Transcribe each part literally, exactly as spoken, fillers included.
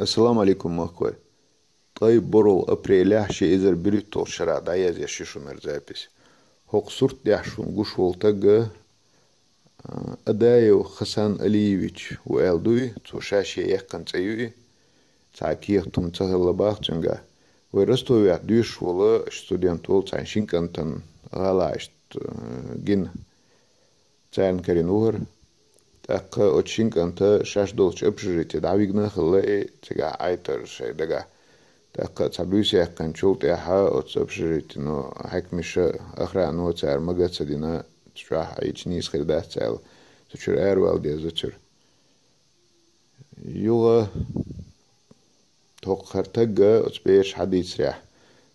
Ассаламу алейкум, махкой. Ткъаь бола апрелехь ши эзар берхӀитталгӀача шера дӀаяздеш я шун запись. ХӀокху сурт тӀехь шуна гуш волу таг, а, Адаев Хасан Алиевич ву аьлла дуй, цо ша шен яьккхина цӀе юй, цхьа кехат хӀума ца хилла боху цуьнгахь. Вай Ростовехь доьшуш волу студент волу цхьана шина кӀантана гӀала иштта, а, гина. Царна карийна ву хӀара. ТӀаккха оцу шина кӀанта шаьш долчу общежитие дӀавигна а хилла и, цигахь Ӏайтар шайн дагахь. ТӀаккха цхьа буьйса яьккхинчул тӀаьхьа оцу общежитино хьаькамаша, охрано цара мага а ца дина, чохь Ӏийча нийса хир дац аьлла, цу чуьра аравала деза цуьра. Юха тӀаккха хӀара таг оцу бераша хьадийцарехь,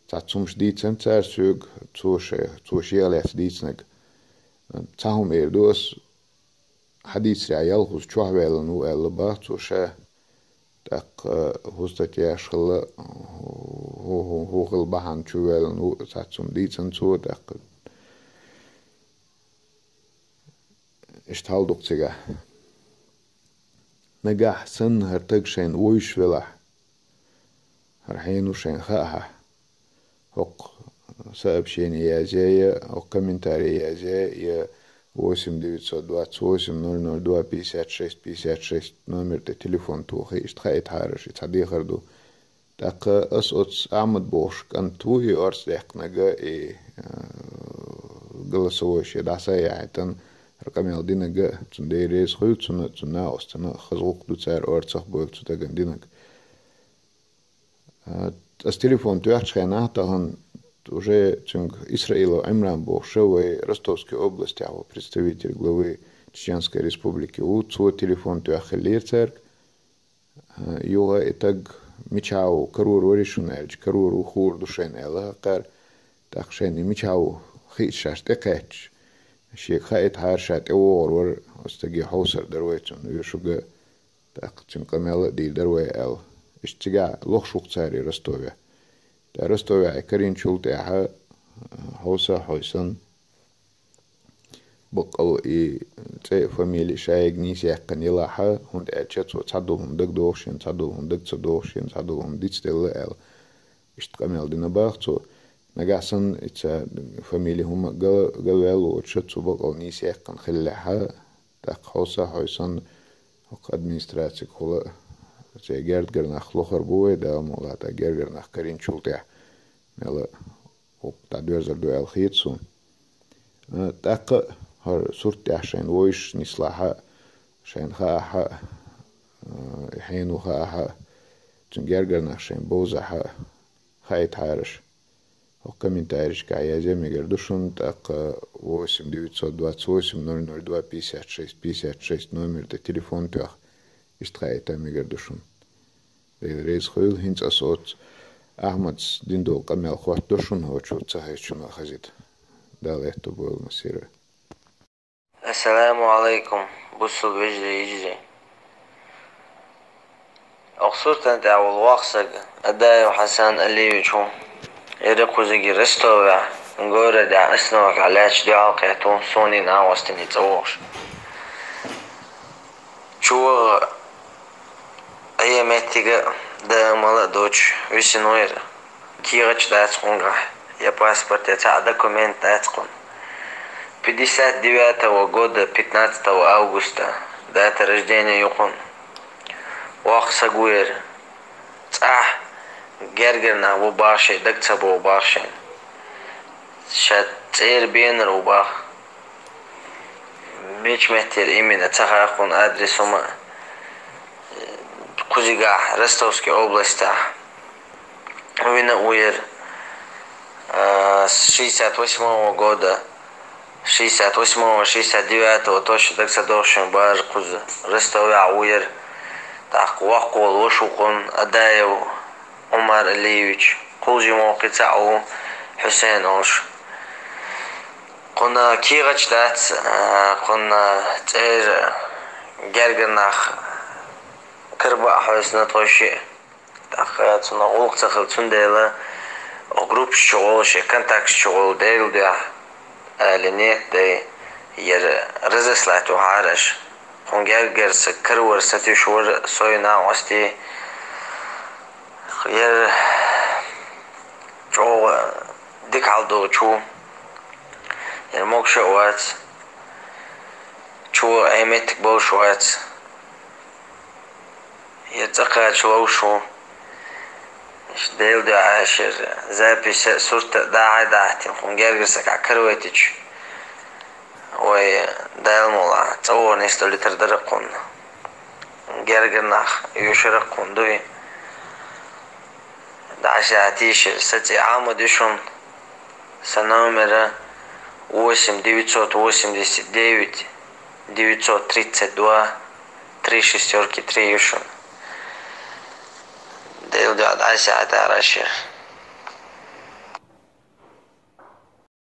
цхьацца хӀумаш дийцина цара соьга, цо шен, цо шех лаьцна дийцинарг. Цхьа хӀума эр ду ас, хьадийцарехь, ялхаза чохь ваьллина ву аьлла боху цо ша. ТӀаккха хӀун статьяш хилла, хӀун, хӀун, хӀун хилла бахьана чу ваьллина ву, цхьацца хӀума дийцина цо, тӀаккха иштта хьал ду-кх цигахь. Нагахь санна хӀара таг шайна вовзаш велахь, хӀара хьенан ву шайна хаахь, хӀокху сообщение язъяй, хӀокху комментарий язъяй, я восемь девятьсот двадцать восемь ноль ноль два пятьдесят шесть пятьдесят шесть номер тӀе телефон тохий, иштта хаийтахьара аш, и цхьа дехар ду. ТӀаккха ас оцу Ахьмад бохуш кӀант ву и орца даьккхинарг, и, э, голосовой шен дӀасаяхьийтина, хӀара къамел динарг, цунна Дела реза хуьлда цунна, цуьнан накъостана хаза гӀуллакх ду цара орцах бевлла цу тагана динарг. Э, ас телефон тоьхначу хенахь тахана уже цуьнга Исраилов Ӏимран бохуш вай Ростовской областехь ву представитель главы Чеченской Республики ву, цо телефон тоьхна хиллера цаьрга. Юха и таг мичахь ву, карор варий шуна аьлча, карор ву, хуур ду шайна аьлла хӀокхара. ТӀаккха шайна и мичахь ву хиъча шаьш тӀекхаьчча, шега хаийтахьара ша тӀевогӀур вара, оцу стаге хьовсур дара вай цунна, вешуга, тӀаккха цуьнан къамел а дийр дара вай аьлла. Иштта цигахь лохуш ву-кх цара и Ростовехь. ТӀаккха Ростовехь и карийначул тӀаьхьа хьовса а хьовсуш, баккъал и цӀе а, фамили а шайга нийса яьккхина елахь, хӀунда аьлча цо цхьадолу хӀума дагадогӀуш йина, цхьадолу хӀума дага ца догӀуш йина, цхьадолу хӀума дицделла аьлла. Иштта къамел дина боху цо. Нагахь санна и цхьа фамили хӀума гал-, галваьлла воцуш, цо баккъал нийса яьккхина хиллехь, тӀаккха хьовса а хьовсуш, хӀокху администрацигахула церан гергарнах лохур бу вай, Дала мукъ лахь, тӀаккха гергарнах карийначул тӀаьхьа мел а хӀокху дӀадоьрзур ду аьлла хета суна. Э, тӀаккха а хӀара сурт тӀехь шайна вовзаш нислахь а, шайна хаахь а, э, хьенан ву хаахь а, цуьнан гергарнах шайна бовзахь а, хаийтахьара аш. ХӀокху комментарийшкахь язъян мегар ду шуна, тӀаккха восемь девятьсот двадцать восемь ноль ноль два пятьдесят шесть пятьдесят шесть номер тӀе телефон тоьхна, иштта хаийта мегар ду шуна. Дела реза хуьлда, хӀинца ас оцу Ахьмадс дина долу къамел хоттадо шуна, хӀокху чу ца хезчунна а хезийта. Дала аьтто бойла массеран. Ассаламу алайкум, бусулба вежарий, йижарий. Оха суртана тӀехь волу воккха саг Адаев Хьасан Алиевич ву. Ира кхузиги Ростовехь, городехь, остановкехь лаьтташ дуьхьал кхетта ву, суна и накъостана цӀа вогӀуш. Чу ваха Ӏе меттига а, даамал а доцуш висина ву ира. КехатӀаш дац кхуьнгахь, я паспорт, я цхьа а документ дац кхуьнан. Пятьдесят девятого года пятнадцатого августа дата рождения ю кхуьнан. Воккха саг ву ира. ЦӀахь гергара нах бу боху шен, дага ца богӀу боху шен. Ша цӀера бенар ву боху. Мича меттера именно ца хаьа кхуьнан адрес, хӀума а. Кхузигахь Ростовской областехь вина а ву ира, а, с шестьдесят восьмого года, шестьдесят восьмого, шестьдесят девятого, точно дага ца догӀуш, шен бажа кхуза Ростовехь ву ира. ТӀаккха воккха волу ваша ву кхуьнан, Адаев Ӏумар Алиевич, кхулжи мокхи цхьаъ ву, Хьусен олуш. Кхуьнан кехатӀаш дац, а, кхуьнан цӀера гергара нах карабаа хьоьстина тхойшиъ. ТӀаккха цунах гӀуллакх ца хилла, цундела оха группаш чу гӀолуш, я контакташ чу гӀолу, Делан дуьхьа, али, нет дай, яра разослать вахьара аша. Кхуьнан гергара саг каравар сатуьйсуш вара со и накъостий. Ер чӀоагӀа дика хьал долу чу. Ер могуш а вац. Чу Ӏе меттиг болуш вац. Ер цӀа кхача ловш ву. Иштта Делан дуьхьа шер запись а, сурт а дахьа а дахьийтина, хӀун гергара сагахь каравайтича, вай Дала мукъалахь цӀа вогӀур нисло литар дара кхунна. Гергара нах юьшура кхунна дуй. ДӀасаьхьа тийшира, сан цӀе Ахьмад ю шуна, сан номера восемь девятьсот восемьдесят девять девятьсот тридцать два три шестёрки три ю шуна. Делан дуьхьа дӀасаьхьа тара шира.